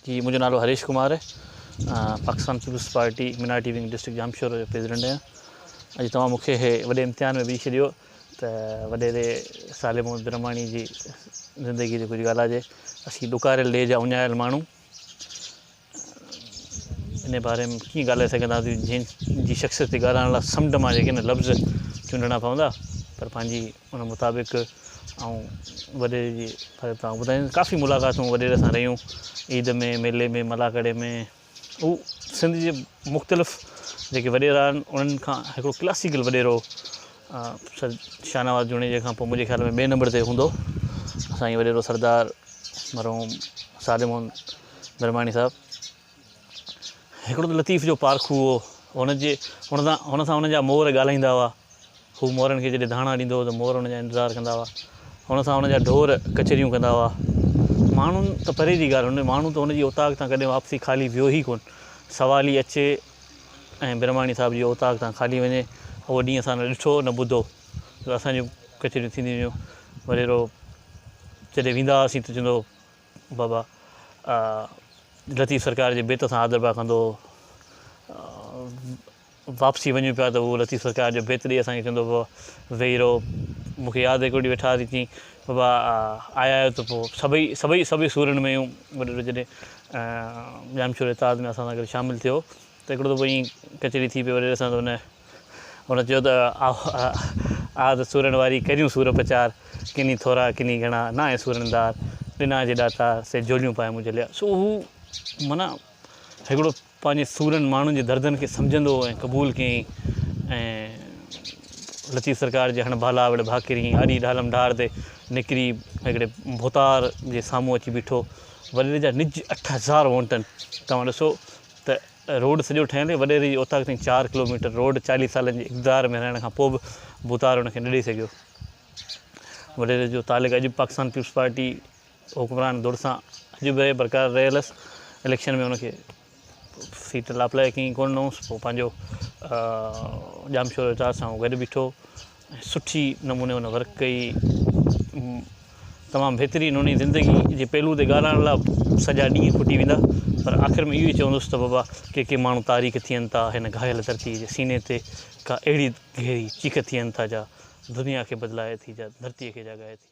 جي منهنجو نالو هريش ڪمار آهي Pakistan Peoples Party minority wing district Jamshoro جو پريزيڊنٽ آهيان اڄ توهان مون کي هي وڏي امتحان ۾ وجهي ڇڏيو ته وڏيري صالح محمد برهماڻي جي زندگي تي ڪجهه ڳالهائجي اسين ڏڪاريل ڏيهه جا اڃايل ماڻهو ان باري ۾ ڪيئن ڳالهائي سگهنداسين جنهن جي شخصيت تي ڳالهائڻ لاء سمنڊ مان جيڪي نه لفظ چونڊڻا پوندا پر پنهنجي ان مطابق آئون وڏيري جي باري ۾ توهان کي ٻڌائيندس ڪافي ملاقاتون وڏيري سان رهيون عيد ۾ ميلي ۾ ملاکڙي ۾ هو سنڌ جي مختلف جيڪي وڏيرا آهن انهن کان هڪڙو ڪلاسيڪل وڏيرو سر شاهنواز جوڻيجي کان پوء منهنجي خيال ۾ ٻئي نمبر تي هوندو سائين وڏيرو سردار مرحوم صادق محمد برهماڻي صاحب هڪڙو ته لطيف جو پارکو هو هن جي هن سان هن سان هن جا مور ڳالهائيندا هئا هو مورن کي جڏهن ڌاڻا ڏيندو هو ته مور هن جا انتظار ڪندا هئا هن سان هن جا ڍور ڪچهريون ڪندا هئا ماڻهن ته پري جي ڳالهه هن ماڻهو ته هن جي اوطاق تان ڪڏهن واپسي خالي ويو ئي ڪونه سوالي اچي ۽ برهماڻي صاحب جي اوطاق تان خالي وڃي اهو ڏينهن اسان نه ڏٺو نه ٻڌو جو اسان جون ڪچهريون ٿينديون هيون وڏيرو جڏهن ويندا هئاسين ته چوندو هو بابا لطيف سرڪار جي بيت سان آدرڀاء ڪندو هو. واپسي وڃون پيا ته هو لطيف سرڪار جو بيت ڏئي اسان کي چوندو هو ويهي رهو. مون کي ياد آهي هڪڙو ڏينهن ويٺا هئاسين چيائين بابا آيا آهيو ته پوء سڀئي سڀئي سڀئي سورن ۾ آهيون. وڏيرو جڏهن ڄامشوري اتحاد ۾ اسان سان گڏ شامل ٿيو ته هڪڙو دفعو ائين ڪچهري ٿي پئي وڏيري سان ته هن هن چيو ته آء ته سورن واري ڪريون سور پچار، ڪني ٿورا ڪني گهڻا، ناهي سورن ڌار، ڏنا جي ڏاتار، سي جهوليون پائي مون جهليا. سو هو معنيٰ هڪڙو پنهنجي سورن ماڻهن جي دردن کي سمجهندو هو ۽ قبول ڪيائين ۽ لطيف سرڪار جي هڻ ڀالا وڙ ڀاڪرين آڏي ڍالم ڍار تي نڪري هڪڙي ڀوتار جي سامهون اچي بيٺو. وڏيري جا نج 8000 وونٽن توهان ڏسو ته روڊ سڄو ٺهيل هئي، وڏيري جي اوطاق تائين چار ڪلوميٽر روڊ چاليهه سالن جي اقتدار ۾ رهڻ کان پوء به ڀوتار ان کي نه ڏئي سگهيو. وڏيري جو تعلق اڄ به پاڪستان پيپلز پارٽي حڪمران ڌر سان اڄ به برقرار رهيل هيس. اليڪشن ۾ ان کي سيٽ لاء اپلاء ڪيائين ڪونه ڏنوس پوء پنهنجو ڄامشورو اتحاد سان هو گڏ بيٺو. ۽ سٺي نموني هن ورڪ ڪئي تمام بهترين هن جي زندگي جي پهلو تي ڳالهائڻ لاء سڄا ڏينهن کٽي ويندا پر آخر ۾ اهو ئي چوندس ته بابا ڪي ڪي ماڻهو تاريخ ٿين ٿا هن گهايل ڌرتي جي سيني تي ڪا اهڙي گهري چيخ ٿين ٿا جا دنيا کي بدلائي ٿي جا ڌرتي کي جاڳائي ٿي.